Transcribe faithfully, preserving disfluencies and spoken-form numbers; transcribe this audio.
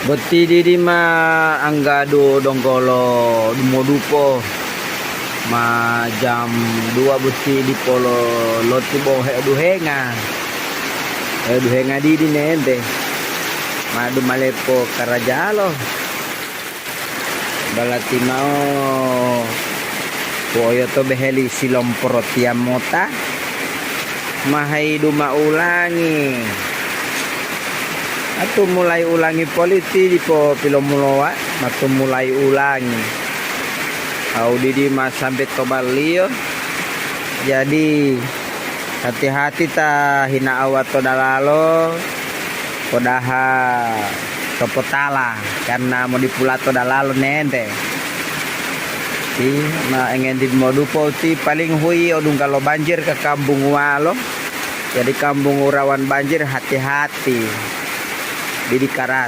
Boti didi ma anggadu donggolo dumodupo, ma jam dua boti dipolo loti bo heoduhenga. Heoduhenga didi nente. Madu malepo karajalo. Balati mao po'oyoto beheli silomporotiya mota, ma haidu ma ulangi. Atu mulai ulangi politi dipo pilomulowa, matu mulai ulangi. Audidi ma sambe to balliyo. Jadi, hati-hati ta hina'awa to dalalo, podaha to potala, karna modipulato dalalo nente. Ti ma engenti modupo ti paling hui odungga lo banjir ke kambunguwalo. Jadi kambungu rawan banjir hati-hati. Didi karat.